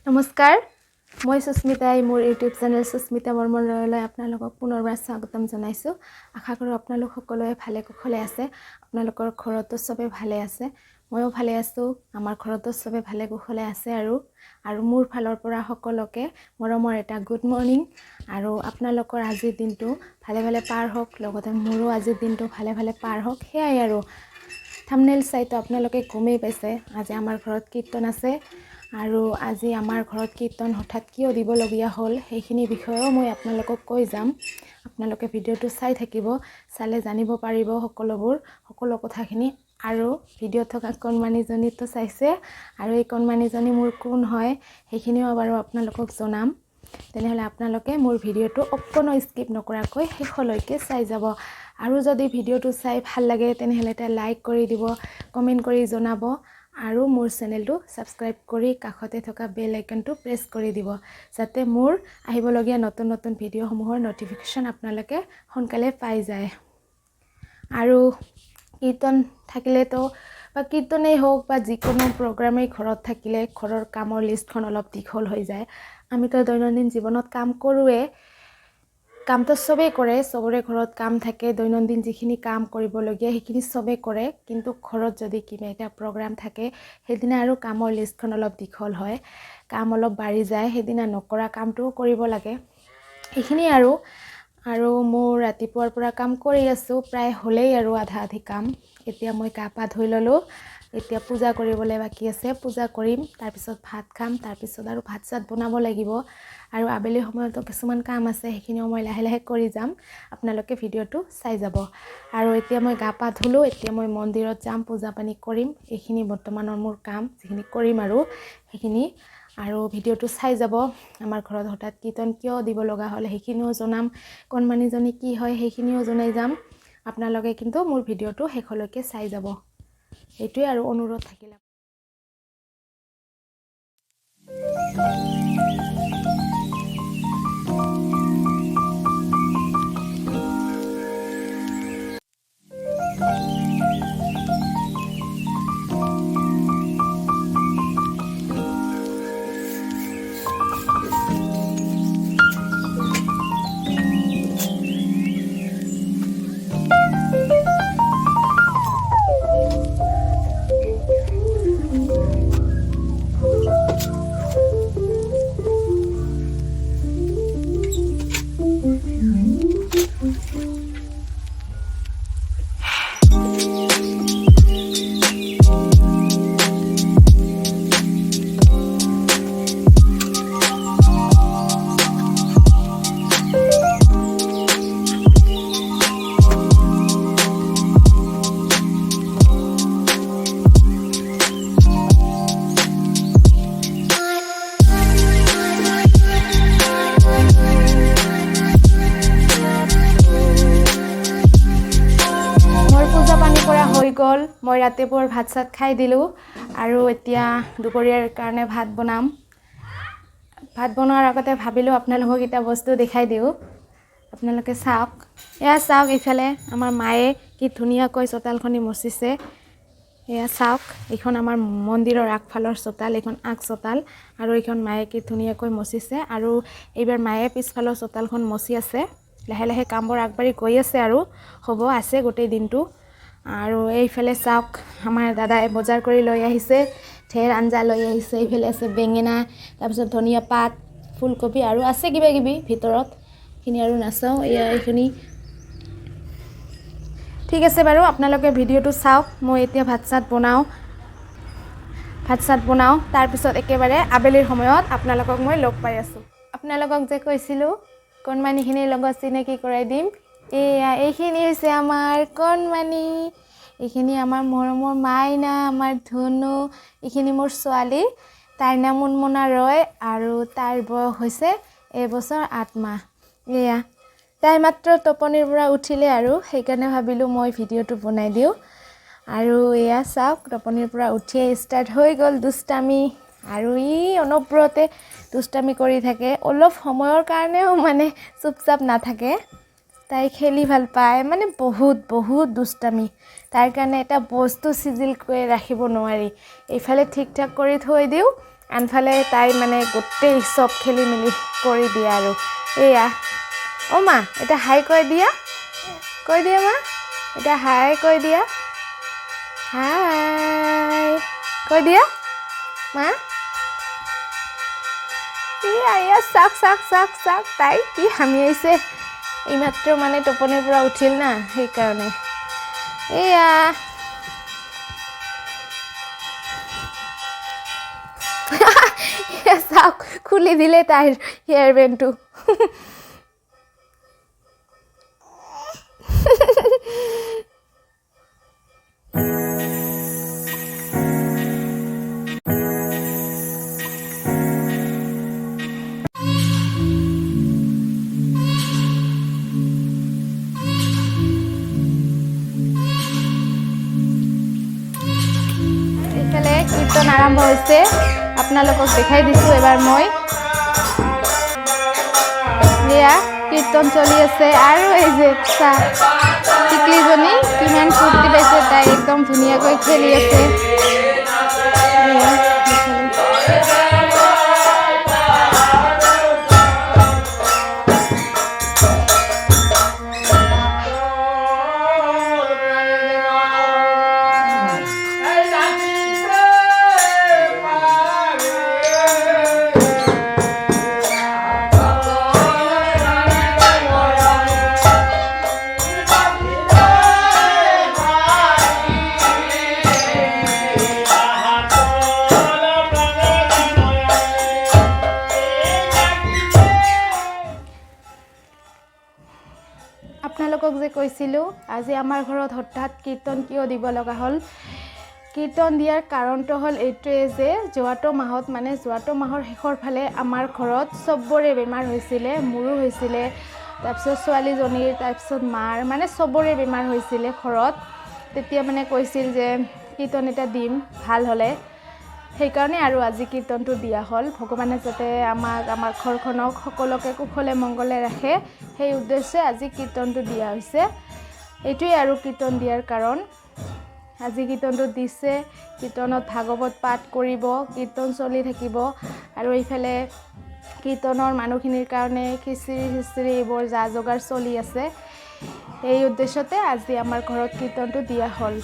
নমস্কাৰ, মই সুস্মিতাই মোৰ ইউটিউব চেনেল সুস্মিতা বৰ্মন ৰয়লৈ আপোনালোকক পুনৰবাৰ স্বাগতম জনাইছোঁ। আশা কৰোঁ আপোনালোক সকলোৱে ভালে কুশলে আছে। আপোনালোকৰ ঘৰতো চবে ভালে আছে, ময়ো ভালে আছোঁ। আমাৰ ঘৰতো চবে ভালে কুশলে আছে আৰু আৰু মোৰ ফালৰ পৰা সকলোকে মৰমৰ এটা গুড মৰ্ণিং। আৰু আপোনালোকৰ আজিৰ দিনটো ভালে ভালে পাৰ হওক, লগতে মোৰো আজিৰ দিনটো ভালে ভালে পাৰ হওক, সেয়াই। আৰু থামনেল চাইতো আপোনালোকে গমেই পাইছে, আজি আমাৰ ঘৰত কীৰ্তন আছে। আৰু আজি আমাৰ ঘৰত কীৰ্তন হঠাৎ কিয় দিবলগীয়া হ'ল, সেইখিনি বিষয়েও মই আপোনালোকক কৈ যাম। আপোনালোকে ভিডিঅ'টো চাই থাকিব, চালে জানিব পাৰিব সকলোবোৰ, সকলো কথাখিনি। আৰু ভিডিঅ'ত থকা কণমানিজনীতো চাইছে, আৰু এই কণমানিজনী মোৰ কোন হয় সেইখিনিও বাৰু আপোনালোকক জনাম। তেনেহ'লে আপোনালোকে মোৰ ভিডিঅ'টো অকণো স্কিপ নকৰাকৈ শেষলৈকে চাই যাব। আৰু যদি ভিডিঅ'টো চাই ভাল লাগে, তেনেহ'লে এটা লাইক কৰি দিব, কমেণ্ট কৰি জনাব আৰু মোৰ চেনেলটো ছাবস্ক্ৰাইব কৰি কাষতে থকা বেল আইকনটো প্ৰেছ কৰি দিব, যাতে মোৰ আহিবলগীয়া নতুন নতুন ভিডিঅ'সমূহৰ ন'টিফিকেশ্যন আপোনালোকে সোনকালে পাই যায়। আৰু কীৰ্তন থাকিলেতো বা কীৰ্তনেই হওক বা যিকোনো প্ৰগ্ৰামেই ঘৰত থাকিলে ঘৰৰ কামৰ লিষ্টখন অলপ দীঘল হৈ যায়। আমিতো দৈনন্দিন জীৱনত কাম কৰোঁৱে, কামটো চবেই কৰে, চবৰে ঘৰত কাম থাকে। দৈনন্দিন যিখিনি কাম কৰিবলগীয়া সেইখিনি চবেই কৰে। কিন্তু ঘৰত যদি কিবা এটা প্ৰগ্ৰাম থাকে, সেইদিনা আৰু কামৰ লিষ্টখন অলপ দীঘল হয়, কাম অলপ বাঢ়ি যায়। সেইদিনা নকৰা কামটোও কৰিব লাগে, সেইখিনিয়ে। আৰু আৰু মোৰ ৰাতিপুৱাৰ পৰা কাম কৰি আছোঁ, প্ৰায় হ'লেই আৰু আধা আধি কাম। এতিয়া মই গা পা ধুই ল'লোঁ, এতিয়া পূজা কৰিবলৈ বাকী আছে। পূজা কৰিম, তাৰপিছত ভাত খাম, তাৰপিছত আৰু ভাত চাত বনাব লাগিব। আৰু আবেলি সময়তো কিছুমান কাম আছে, সেইখিনিও মই লাহে লাহে কৰি যাম। আপোনালোকে ভিডিঅ'টো চাই যাব। আৰু এতিয়া মই গা পা ধুলোঁ, এতিয়া মই মন্দিৰত যাম, পূজা পানী কৰিম। এইখিনি বৰ্তমানৰ মোৰ কাম, যিখিনি কৰিম আৰু সেইখিনি। আৰু ভিডিঅ'টো চাই যাব। আমাৰ ঘৰত হঠাৎ কীৰ্তন কিয় দিব লগা হ'ল সেইখিনিও জনাম, কণমানিজনী কি হয় সেইখিনিও জনাই যাম। আপোনালোকে কিন্তু মোৰ ভিডিঅ'টো শেষলৈকে চাই যাব, সেইটোৱে আৰু অনুৰোধ থাকিল। মোৰ পূজা পানী কৰা হৈ গ'ল। মই ৰাতিপুৱাৰ ভাত চাত খাই দিলোঁ আৰু এতিয়া দুপৰীয়াৰ কাৰণে ভাত বনাম। ভাত বনোৱাৰ আগতে ভাবিলোঁ আপোনালোকক এটা বস্তু দেখাই দিওঁ, আপোনালোকে চাওক। এয়া চাওক, এইফালে আমাৰ মায়ে কি ধুনীয়াকৈ চোতালখনি মচিছে। এয়া চাওক, এইখন আমাৰ মন্দিৰৰ আগফালৰ চোতাল, এইখন আগ চোতাল। আৰু এইখন মায়ে কি ধুনীয়াকৈ মচিছে। আৰু এইবাৰ মায়ে পিছফালৰ চোতালখন মচি আছে। লাহে লাহে কামবোৰ আগবাঢ়ি গৈ আছে আৰু হ'ব আছে গোটেই দিনটো। আৰু এইফালে চাওক, আমাৰ দাদাই বজাৰ কৰি লৈ আহিছে, ঢেৰ আঞ্জা লৈ আহিছে। এইফালে আছে বেঙেনা, তাৰপিছত ধনিয়া পাত, ফুলকবি আৰু আছে কিবা কিবি ভিতৰত, এইখিনি আৰু নাচাওঁ। এয়া এইখিনি। ঠিক আছে বাৰু, আপোনালোকে ভিডিঅ'টো চাওক। মই এতিয়া ভাত চাত বনাওঁ, ভাত চাত বনাওঁ, তাৰপিছত একেবাৰে আবেলিৰ সময়ত আপোনালোকক মই লগ পাই আছোঁ। আপোনালোকক যে কৈছিলোঁ কণমানিখিনিৰ লগত চিনাকি কৰাই দিম, এয়া এইখিনি হৈছে আমাৰ কণমানি, এইখিনি আমাৰ মৰমৰ মাইনা, আমাৰ ধুনু। এইখিনি মোৰ ছোৱালী, তাইৰ নাম মুনমুনা ৰয় আৰু তাইৰ বয়স হৈছে এবছৰ 8 মাহ। এয়া তাই মাত্ৰ টোপনিৰ পৰা উঠিলে আৰু সেইকাৰণে ভাবিলোঁ মই ভিডিঅ'টো বনাই দিওঁ। আৰু এয়া চাওক, টোপনিৰ পৰা উঠিয়ে ষ্টাৰ্ট হৈ গ'ল দুষ্টামি। আৰু ই অনবৰতে দুষ্টামি কৰি থাকে, অলপ সময়ৰ কাৰণেও মানে চুপচাপ নাথাকে। তাই খেলি ভাল পায়, মানে বহুত বহুত দুষ্টামি। তাইৰ কাৰণে এটা বস্তু চিজিলকৈ ৰাখিব নোৱাৰি। এইফালে ঠিক ঠাক কৰি থৈ দিওঁ, আনফালে তাই মানে গোটেই চব খেলি মেলি কৰি দিয়ে আৰু। এয়া অ' মা, এতিয়া হাই কৈ দিয়া, কৈ দিয়া মা, এতিয়া হাই কৈ দিয়া, হাই কৈ দিয়া মা। এয়া এয়া চাওক চাওক চাওক চাওক, তাই কি হামিয়াইছে। এইমাত্ৰ মানে টোপনিৰ পৰা উঠিল না, সেইকাৰণে। এয়া চাওক, খুলি দিলে তাইৰ হেয়াৰ বেণ্ডটো। এইফালে কীৰ্তন আৰম্ভ হৈছে, আপোনালোকক দেখাই দিছোঁ এবাৰ মই। এয়া কীৰ্তন চলি আছে। আৰু এই যে চাহ টিকলিজনী কিমান ফূৰ্তি পাইছে, তাই একদম ধুনীয়াকৈ খেলি আছে। এয়া এইফালে। আপোনালোকক যে কৈছিলোঁ আজি আমাৰ ঘৰত হঠাৎ কীৰ্তন কিয় দিব লগা হ'ল, কীৰ্তন দিয়াৰ কাৰণটো হ'ল এইটোৱে যে যোৱাটো মাহত মানে যোৱাটো মাহৰ শেষৰ ফালে আমাৰ ঘৰত চবৰে বেমাৰ হৈছিলে, মোৰো হৈছিলে, তাৰপিছত ছোৱালীজনীৰ, তাৰপিছত মাৰ, মানে চবৰে বেমাৰ হৈছিলে ঘৰত। তেতিয়া মানে কৈছিল যে কীৰ্তন এটা দিম ভাল হ'লে, সেইকাৰণে আৰু আজি কীৰ্তনটো দিয়া হ'ল। ভগৱানে যাতে আমাক, আমাৰ ঘৰখনক সকলোকে কুশলে মংগলে ৰাখে, সেই উদ্দেশ্যে আজি কীৰ্তনটো দিয়া হৈছে। এইটোৱেই আৰু কীৰ্তন দিয়াৰ কাৰণ। আজি কীৰ্তনটো দিছে, কীৰ্তনত ভাগৱত পাঠ কৰিব, কীৰ্তন চলি থাকিব। আৰু এইফালে কীৰ্তনৰ মানুহখিনিৰ কাৰণে খিচিৰি চিচিৰি এইবোৰ যা যোগাৰ চলি আছে। এই উদ্দেশ্যতে আজি আমাৰ ঘৰত কীৰ্তনটো দিয়া হ'ল।